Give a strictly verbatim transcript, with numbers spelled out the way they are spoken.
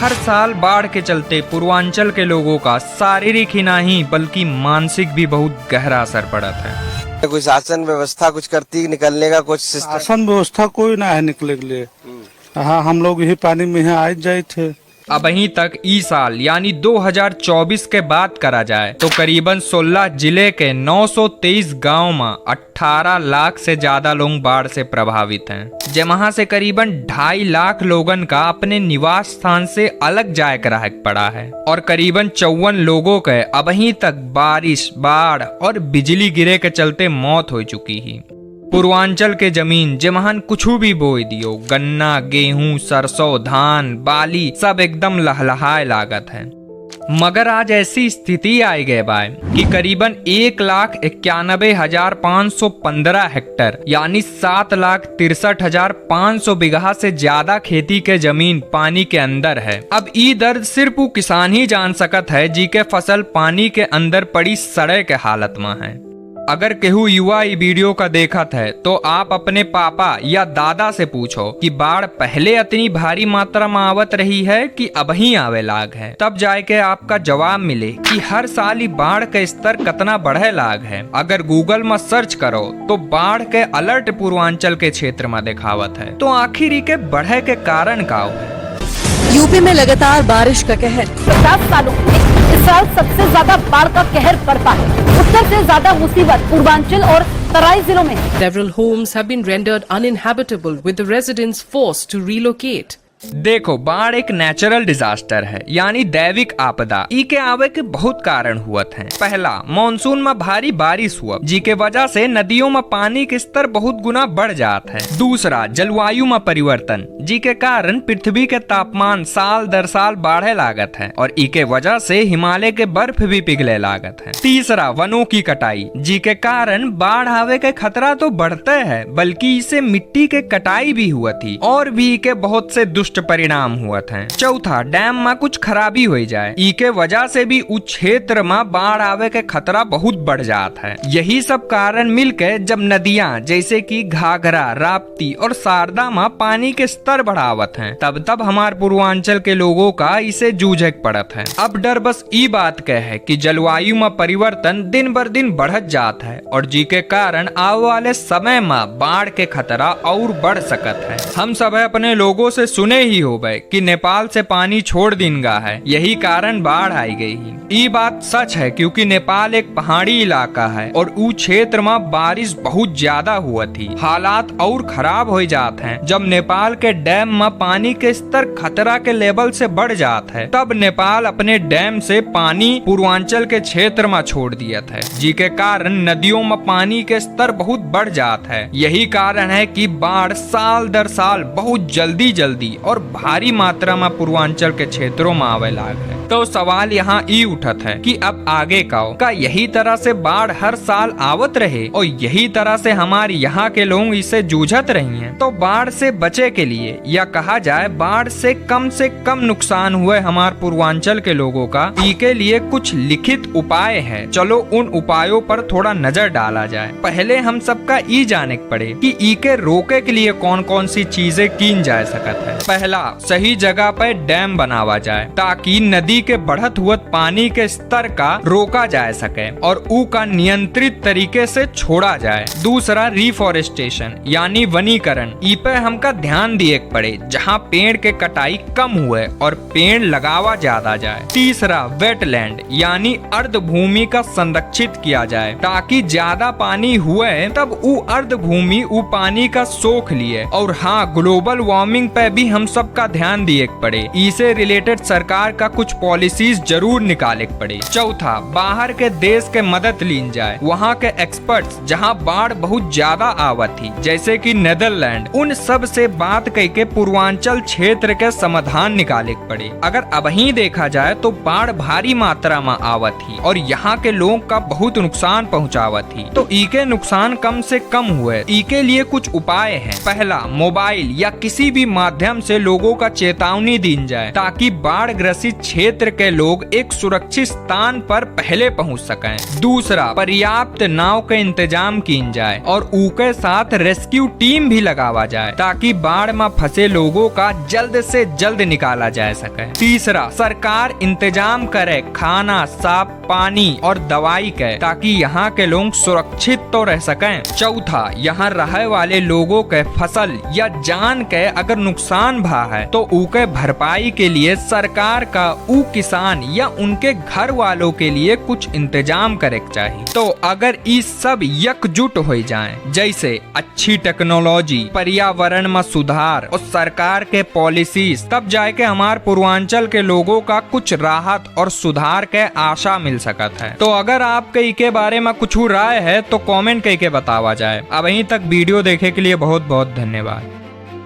हर साल बाढ़ के चलते पूर्वांचल के लोगों का शारीरिक ही नहीं बल्कि मानसिक भी बहुत गहरा असर पड़त है। कोई शासन व्यवस्था कुछ करती, निकलने का कुछ सिस्टम? शासन व्यवस्था कोई ना है निकले के लिए। हाँ, हम लोग यही पानी में यहाँ आए जाए थे। अबहीं तक ई साल यानी दो हज़ार चउबीस के बात करा जाए तो करीबन सोलह जिले के नौ सौ तेईस गांव में अठारह लाख से ज्यादा लोग बाढ़ से प्रभावित हैं, जेमहा से करीबन ढाई लाख लोगन का अपने निवास स्थान से अलग जाए के रहे के पड़ा है और करीबन चौवन लोगों के अबहीं तक बारिश, बाढ़ और बिजली गिरे के चलते मौत हो चुकी ही। पूर्वांचल के जमीन जेमहन कुछु भी बोए दियो, गन्ना, गेहूं, सरसों, धान, बाली, सब एकदम लहलहाए लागत है। मगर आज ऐसी स्थिति आए गए बाय कि करीबन एक लाख इक्यानबे हजार पाँच सौ पन्द्रह हेक्टर यानी सात लाख तिरसठ हजार पाँच सौ बीघा से ज्यादा खेती के जमीन पानी के अंदर है। अब ई दर्द सिर्फ उ किसान ही जान सकत है जी के फसल पानी के अंदर पड़ी सड़े के हालत में है। अगर केहू युवा ई वीडियो का देखत है, तो आप अपने पापा या दादा से पूछो कि बाढ़ पहले इतनी भारी मात्रा में आवत रही है कि अबहीं आवे लाग है। तब जाए के आपका जवाब मिले कि हर साल ई बाढ़ का स्तर कितना बढ़े लाग है। अगर Google में search करो, तो बाढ़ के alert पूर्वांचल के क्षेत्र में दिखावत है। तो आखिर ई के बढ़े के कारण का है? यूपी में लगातार बारिश का कहर। पचास सालों में इस साल सबसे ज्यादा बाढ़ का कहर बरपा है। उत्तर से ज्यादा मुसीबत पूर्वांचल और तराई जिलों में है। Several homes have been rendered uninhabitable, with the residents forced to relocate. देखो, बाढ़ एक natural disaster है, यानी दैविक आपदा। ई के आवे के बहुत कारण हुअत हैं। पहला, मानसून में भारी बारिश हुआ, जी के वजह से नदियों में पानी के स्तर बहुत गुना बढ़ जात है। दूसरा, जलवायु में परिवर्तन, जी के कारण पृथ्वी के तापमान साल दर साल बढ़े लागत है और ई के वजह से हिमालय के बर्फ भी पिघले लागत है। तीसरा, वनों की कटाई, जी के कारण बाढ़ आवे के खतरा तो बढ़ते है, बल्कि इसे मिट्टी के कटाई भी हुआ थी और भी ई के बहुत से दुष्ट परिणाम हुआ थे। चौथा, dam में कुछ खराबी हो जाए, ई के वजह से भी उ क्षेत्र में बाढ़ आवे के खतरा बहुत बढ़ जात है। यही सब कारण मिलके जब नदियां जैसे कि घाघरा, राप्ती और शारदा में पानी के स्तर बढ़ावत हैं, तब तब हमार पूर्वांचल के लोगों का इसे जूझे के पड़त है। अब डर बस ई बात के है कि जलवायु में परिवर्तन दिन बर दिन बढ़त जात है और जी के कारण आवे वाले समय में बाढ़ के खतरा और बढ़ सकत है। हम सब अपने लोगों से सुने ही होबे कि नेपाल से पानी छोड़ दिन गा है, यही कारण बाढ़ आई गई ही। ई बात सच है, क्योंकि नेपाल एक पहाड़ी इलाका है और ऊ क्षेत्र में बारिश बहुत ज्यादा हुआ थी, हालात और खराब हो जात हैं। जब नेपाल के dam में पानी के स्तर खतरा के level से बढ़ जात है, तब नेपाल अपने dam से पानी पूर्वांचल के क्षेत्र में छोड़ दियत है, जी के कारण नदियों में पानी के स्तर बहुत बढ़ जात है। यही कारण है कि बाढ़ साल दर साल बहुत जल्दी जल्दी और भारी मात्रा में पूर्वांचल के क्षेत्रों में आवे लाग है। तो सवाल यहाँ ई उठत है कि अब आगे का हो? का यही तरह से बाढ़ हर साल आवत रहे और यही तरह से हमारे यहाँ के लोग इसे जूझत रही हैं? तो बाढ़ से बचे के लिए या कहा जाए बाढ़ से कम से कम नुकसान हुए हमार पूर्वांचल के लोगों का, ई के लिए कुछ लिखित उपाय है। चलो उन उपायों पर थोड़ा नजर डाला जाए। पहले हम सबका ई जाने के पड़े कि ई के रोके के लिए कौन कौन सी चीजें कीन जा सकत है। पहला, सही जगह पे dam बनावा जाए, ताकि नदी के बढ़त हुअत पानी के स्तर का रोका जा सके और ऊ का नियंत्रित तरीके से छोड़ा जाए। दूसरा, reforestation यानी वनीकरण, ई पे हमका ध्यान दिए के पड़े, जहाँ पेड़ के कटाई कम हुए और पेड़ लगावा ज्यादा जाए। तीसरा, wetland यानी अर्ध भूमि का संरक्षित किया जाए, ताकि ज्यादा पानी हुए तब उ अर्ध भूमि उ पानी का सोख लिए। और हाँ, global warming पे भी हम सबका ध्यान दिए के पड़े। इसे related सरकार का कुछ policies जरूर निकाले के पड़े। चौथा, बाहर के देश के मदद लीन जाए। वहाँ के experts, जहाँ बाढ़ बहुत ज्यादा आवत ही, जैसे कि Netherlands, उन सब से बात कइके पूर्वांचल क्षेत्र के समाधान निकाले के पड़े। अगर अबहीं देखा जाए तो बाढ़ भारी मात्रा में आवत ही और यहाँ के लोग का बहुत नुकसान पहुँचावत ही। तो ई के नुकसान कम से कम हुए, ई के लिए कुछ उपाय हैं। पहला, mobile या किसी भी माध्यम से लोगों का चेतावनी दीन जाए, ताकि बाढ़ ग्रसित क्षेत्र क्षेत्र के लोग एक सुरक्षित स्थान पर पहले पहुंच सकें। दूसरा, पर्याप्त नाव के इंतजाम कीन जाए और ऊके साथ रेस्क्यू टीम भी लगावा जाए, ताकि बाढ़ में फंसे लोगों का जल्द से जल्द निकाला जा सके। तीसरा, सरकार इंतजाम करे खाना, साफ पानी और दवाई के, ताकि यहाँ के लोग सुरक्षित तो रह सकें। चौथा, यहाँ रहे वाले लोगों के फसल या जान के अगर नुकसान भा है, तो ऊके भरपाई के लिए सरकार का ऊ किसान या उनके घर वालों के लिए कुछ इंतजाम करे के चाही। तो अगर ई सब एकजुट हो जाएं, जैसे अच्छी टेक्नोलॉजी, पर्यावरण में सुधार और सरकार के पॉलिसीज, तब जाके हमार पूर्वांचल के लोगों का कुछ राहत और सुधार के आशा मिल सकत है। तो अगर आपके इके बारे में कुछ राय है, तो कमेंट करके बतावा जाए। अबहीं तक वीडियो देखे के लिए बहुत बहुत धन्यवाद।